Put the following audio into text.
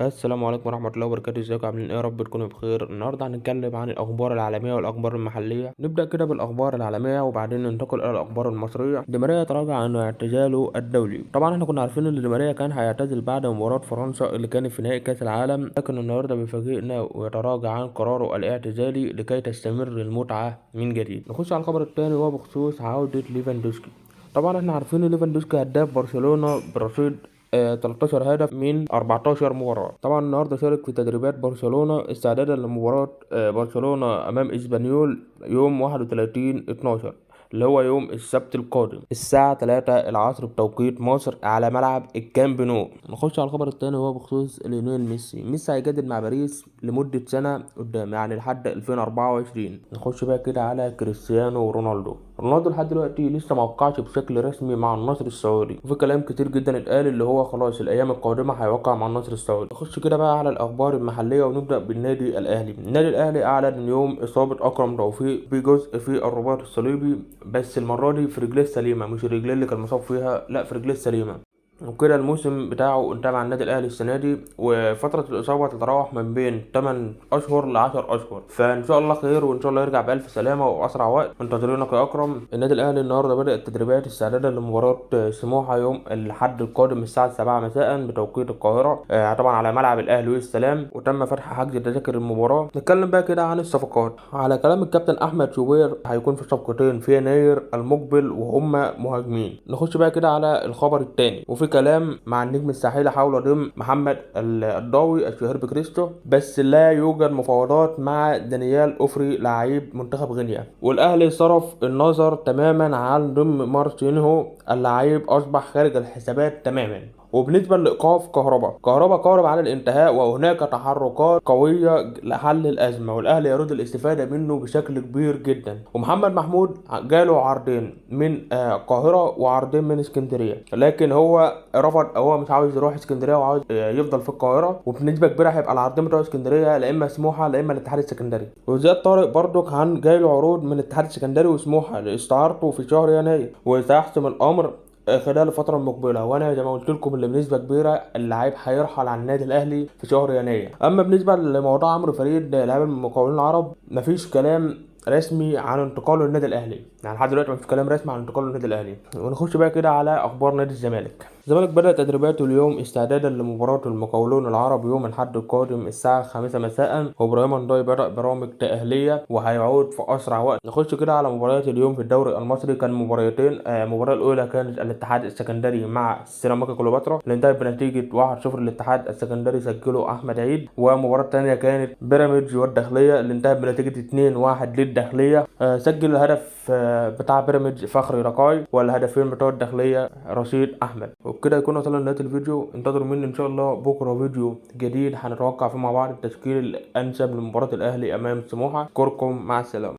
السلام عليكم ورحمة الله وبركاته. ازيكم عاملين ايه؟ يا رب تكونوا بخير. النهارده هنتكلم عن الاخبار العالمية والاخبار المحلية. نبدأ كده بالاخبار العالمية وبعدين ننتقل الى الاخبار المصرية. دي ماريا تراجع عن اعتزاله الدولي. طبعا احنا كنا عارفين ان دي ماريا كان هيعتزل بعد مباراة فرنسا اللي كانت في نهائي كاس العالم، لكن النهارده بيفاجئنا ويتراجع عن قراره الاعتزالي لكي تستمر المتعة من جديد. نخش على الخبر الثاني وهو بخصوص عودة ليفاندوسكي. طبعا احنا عارفين ان ليفاندوسكي هداف برشلونة برصيد 13 هدف من 14 مباراة. طبعا النهارده شارك في تدريبات برشلونة استعدادا لمباراة برشلونة امام اسبانيول يوم 31/12 اللي هو يوم السبت القادم الساعة 3 العصر بتوقيت مصر على ملعب الكامب نو. نخش على الخبر الثاني وهو بخصوص ليونيل ميسي. ميسي هيجدد مع باريس لمدة سنة قدام، يعني لحد 2024. نخش بقى كده على كريستيانو رونالدو. رونالدو لحد دلوقتي لسه ما وقعش بشكل رسمي مع النصر السعودي، وفي كلام كتير جدا اتقال اللي هو خلاص الايام القادمة هيوقع مع النصر السعودي. نخش كده بقى على الاخبار المحلية ونبدا بالنادي الاهلي. النادي الاهلي اعلن يوم اصابه اكرم توفيق بجزء في الرباط الصليبي، بس المرة دي في رجليه السليمة، مش الرجلين اللي كان مصاب فيها، لا في رجليه السليمة. وكده الموسم بتاعه انتهى مع النادي الاهلي السنة دي، وفترة الاصابة تتراوح من بين 8 اشهر ل 10 اشهر، فان شاء الله خير وان شاء الله يرجع بالف سلامه واسرع وقت. منتظرينك يا اكرم. النادي الاهلي النهارده بدا التدريبات استعدادا لمباراة سموحه يوم الاحد القادم الساعة 7 مساء بتوقيت القاهرة، طبعا على ملعب الاهلي والسلام، وتم فتح حجز تذاكر المباراة. نتكلم بقى كده عن الصفقات. على كلام الكابتن احمد شوبير هيكون في صفقتين في يناير المقبل وهما مهاجمين. نخش بقى كده على الخبر الثاني، وفي كلام مع النجم الساحلي حول ضم محمد الضاوي الشهير بكريستو، بس لا يوجد مفاوضات مع دانيال اوفري لعيب منتخب غينيا. والاهلي صرف النظر تماما عن ضم مارتينهو، اللعيب اصبح خارج الحسابات تماما. وبالنسبة لإيقاف كهربا، كهربا قارب على الانتهاء وهناك تحركات قوية لحل الأزمة، والأهلي يريد الاستفادة منه بشكل كبير جدا. ومحمد محمود جاله عرضين من القاهرة وعرضين من اسكندرية، لكن هو رفض، هو مش عاوز يروح اسكندرية وعاوز يفضل في القاهرة، وبنسبة كبيرة هيبقى العرضين بتوع اسكندرية لا إما سموحة لا إما الاتحاد السكندري. وزياد طارق برضك عن جاله عروض من الاتحاد السكندري وسموحة لاستعارته في شهر يناير، وسيحسم الأمر خلال الفترة المقبلة. وانا زي ما قلت لكم اللي بنسبة كبيرة اللعيب هيرحل عن النادي الاهلي في شهر يناير. اما بالنسبة لموضوع عمرو فريد لاعب المقاولين العرب، مفيش كلام رسمي عن انتقاله للنادي الاهلي، يعني لحد دلوقتي مفيش كلام رسمي عن انتقاله للنادي الاهلي. ونخش بقى كده على اخبار نادي الزمالك. الزمالك بدأ تدريباته اليوم استعدادا لمباراة المقاولون العرب يوم الأحد القادم الساعة 5 مساء، وابراهيم نداي بدأ برامج تأهيلية وهيعود في أسرع وقت. نخش كده على مباريات اليوم في الدوري المصري. كان مباراتين، المباراة الأولى كانت الاتحاد السكندري مع سيراميكا كليوباترا اللي انتهت بنتيجة 1-0 للاتحاد السكندري سجله أحمد عيد، ومباراة الثانية كانت بيراميدز والداخلية اللي انتهت بنتيجة 2-1 للداخلية، سجل الهدف بتاع بيراميدز فخري رقاي، والهدفين بتوع الداخلية رشيد أحمد. وبكده يكون وصلنا لنهاية الفيديو. انتظروا مني ان شاء الله بكره فيديو جديد هنتوقع فيه مع بعض التشكيل الانسب لمباراة الاهلي امام سموحه. اشكركم، مع السلامة.